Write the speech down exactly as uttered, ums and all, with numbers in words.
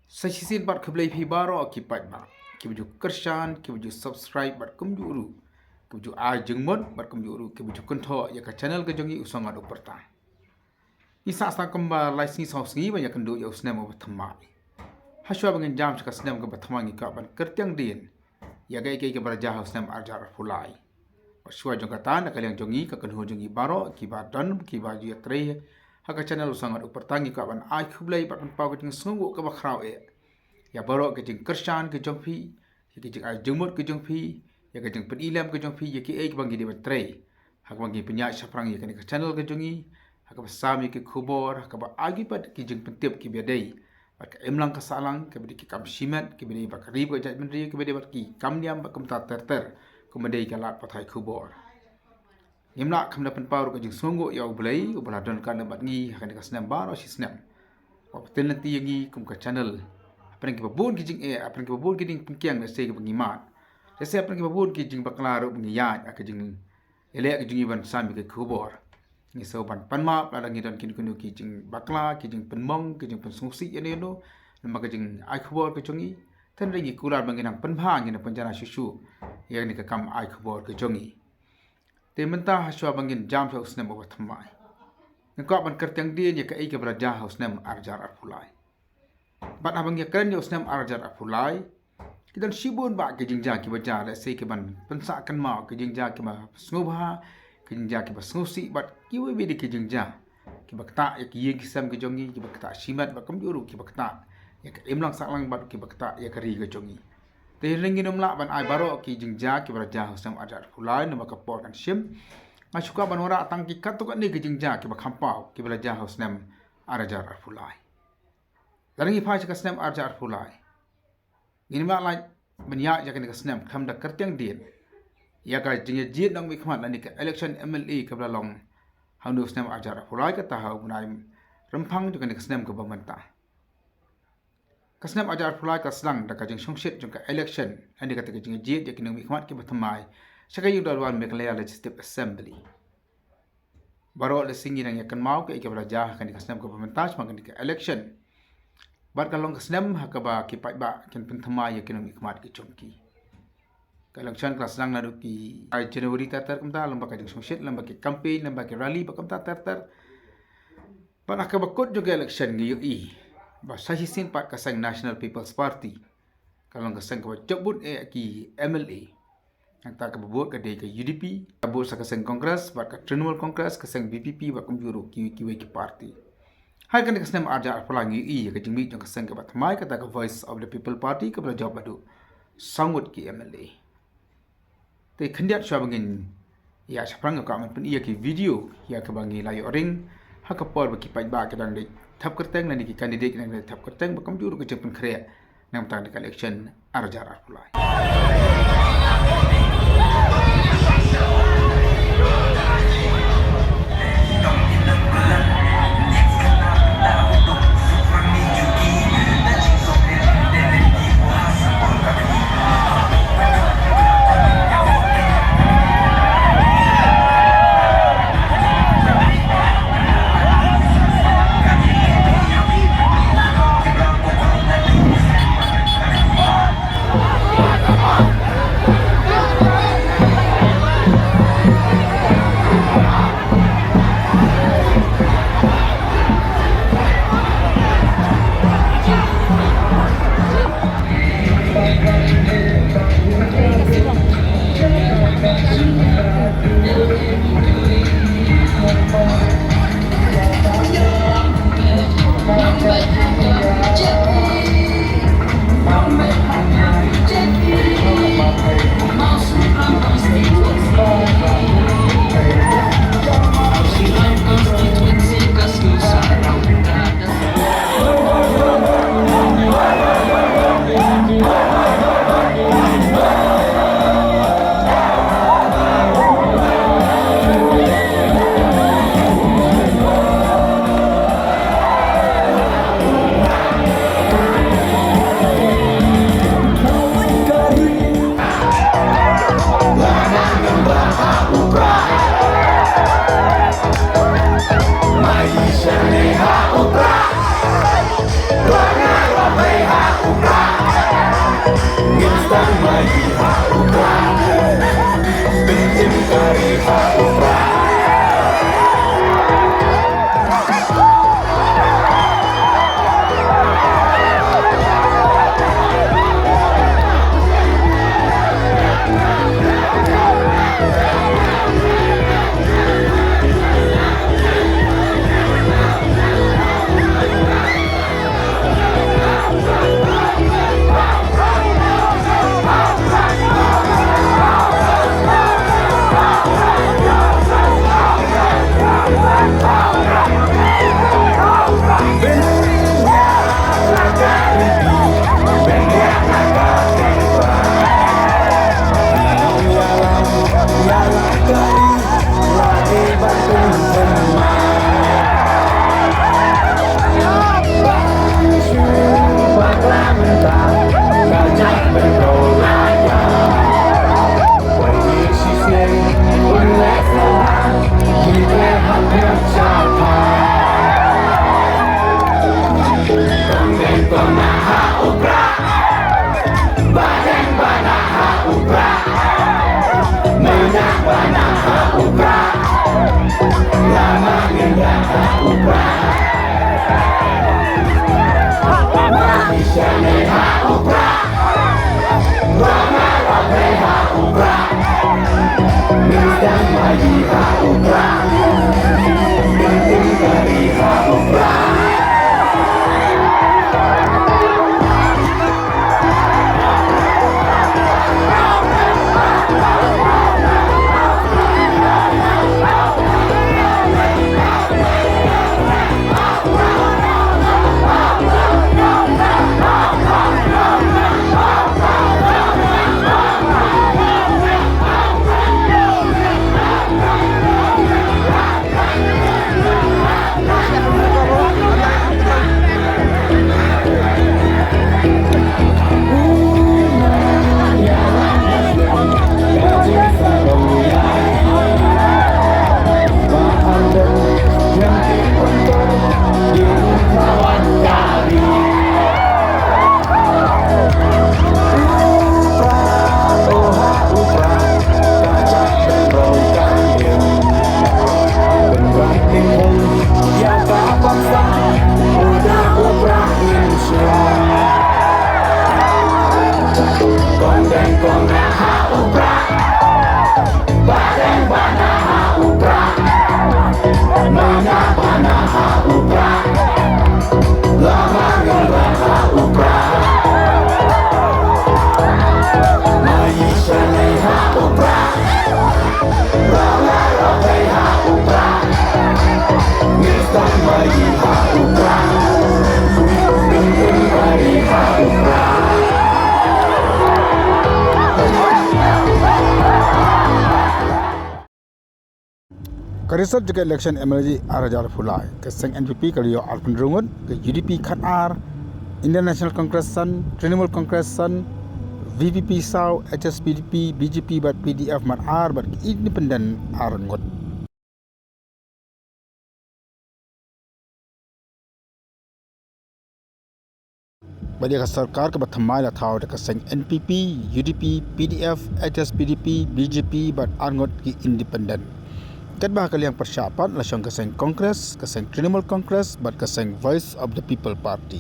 Sa shisien pat khublei phi baroh ki paidbah kiba ju kyrshan, kiba ju subscribe bad kumjuh ruh kiba ju ai jingmut bad kumjuh ruh kiba ju kynthoh ïa ka channel ka jong ngi U Sangot U Pyrta. Ngi sah sah kumba lai sngi saw sngi ban ïakynduh ïa u snem uba thymmai. Hashwa ba ngin jam sha ka snem kaba thymmai ngi kwah ban kyrtiang dien ïa kaei kaei kaba la jia ha u snem arhajar arphew lai. Bad shuwa jong kata na ka liang jong ngi, ka kynhun jong ngi baroh kiba don kiba ju ïatrei ha ka channel U Sangot U Pyrta ngi kwah ban ai khublei bad pynpaw ka jingsngewnguh kaba khraw eh ïa baroh ka jingkyrshan ka jong phi, ïa ka jingai jingmut ka jong phi, ïa ka jingpyni lem ka jong phi ïa kiei kiba ngi dei ban trei. Ha kaba ngi pynïaid shaphrang ïa kane ka channel ka jong ngi ha kaba sam ïa ki khubor, ha kaba ai pat ki jingpyntip kiba dei bad ka imlang ka sahlang, kiba dei ki kam shimet, kiba dei bad ka ri bad ka jaitbynriew, kiba dei bad ki kam niam bad kumta ter ter, kumba dei ka lad pathai khubor. Ngim lah kham da pynpaw ruh ka jingsngewnguh ïa U Blei uba la don ryngkat bad ngi ha kane ka snem baroh shi snem. Uba pynlynti ïa ngi kum ka channel hapdeng kiba bun ki jingeh, hapdeng kiba bun ki jingpynkhiang lehse kiba ngi mad, lehse hapdeng kiba bun ki jingbakla ruh ba ngi ïaid ha ka jingïaleh ka jong ngi ban sam ïa ki khubor. Ngi sngewbha ban pan map lada ngi don kino kino ki jingbakla, ki jingpynmong, ki jingpynsngewsih ïano ïano namar ka jingai khubor ka jong ngi. Te hynrei ngi kular ba ngin nang pynbha, ngin nang pynjanai shuh shuh ïa kane ka kam ai khubor ka jong ngi. Te mynta hashwa ba ngin jam sha u snem uba thymmai, ngi kwah ban kyrtiang dien ïa kaei kaba la jia ha u snem arhajar arphew lai. Bad haba ngi kren ïa u snem arhajar arphew lai, ki don shibun bah ki jingjia kiba jia, lehse kiban pynsah kynmaw, ki jingjia kiba sngewbha, ki jingjia kiba sngewsih bad kiwei kiwei de ki jingjia kiba ktah ïa ki ïing ki sem ki jong ngi, kiba ktah shimet bad kumjuh ruh kiba ktah ïa ka imlang sahlang bad kiba ktah ïa ka ri ka jong ngi. Te hynrei ngin ym lah ban ai baroh ki jingjia kiba la jia ha u snem arhajar arphew lai namar ka por kan shim. Nga shu kwah ban wanrah tang ki katto katne ki jingjia kiba kham paw kiba la jia ha u snem arhajar arphew lai. Lada ngi phai sha ka snem arhajar arphew lai, ngin ym lah lait ban ïaid ïa kane ka snem khlem da kyrtiang dien ïa ka jingïajied nongmihkhmat lane ka election M L A kaba la long ha une u snem arhajar arphew lai, kata ha u bnai Rymphang jong kane ka snem kaba mynta. Ka snem arhajar arphew lai ka sdang da ka jingshongshit jong ka election lane kata ka jingïajied ïa ki nongmihkhmat kiba thymmai sha ka ïing dorbar Meghalaya Legislative Assembly. Baroh lehse ngi dang ïa kynmaw kaei kaba la jia ha kane ka snem kaba mynta shaphang kane ka election. Bad ka long ka snem ha kaba ki paidbah kin pynthymmai ïa ki nongmihkhmat ki jong ki. Ka election ka la sdang naduh ki ar January ter ter kumta, lyngba ka jingshongshit, lyngba ki campaign, lyngba ki rally bad kumta ter ter. Bad ha kaba kut jong ka election ngi ïohi ba sa shisien pat ka seng National People's Party ka long ka seng kaba jop vote eh ki M L A. Nangta kaba bud ka dei ka U D P, ka bud sa ka seng Congress, bad ka Trinamool Congress, ka seng V P P, bad kumjuh ruh ki, kiwei ki party. Ha kane ka snem arhajar arphew lai ngi ïohi ïa ka jingmih jong ka seng kaba thymmai, kata ka Voice of the People Party, kaba la jop haduh saw ngut ki M L A. Te khyndiat shuwa ba ngin ïa shaphrang, nga kwah ban pyni ïa ki video ïa kaba ngi la ïoh ring ha ka por ba ki paidbah ki dang dei thep kyrteng lane ki candidate ki dang dei thep kyrteng bad kumjuh ruh ka jingpynkhreh na ka bynta ka election arhajar arphew lai. Ka result jong ka election M L A ar hajar arphew lai, ka seng N P P ka la ïoh arphew hynriew ngut, ka U D P khatar, Indian National Congress san, Trinamool Congress san, V P P saw, H S P D P, B J P bad P D F mar ar bad ka independent ar ngut. Bad ïa ka sorkar kaba thymmai la thaw da ka seng N P P, U D P, P D F, H S P D P, B J P bad ar ngut ki independent. Katba ha ka liang pyrshah pat la shong ka seng Congress, ka seng Trinamool Congress bad ka seng Voice of the People Party.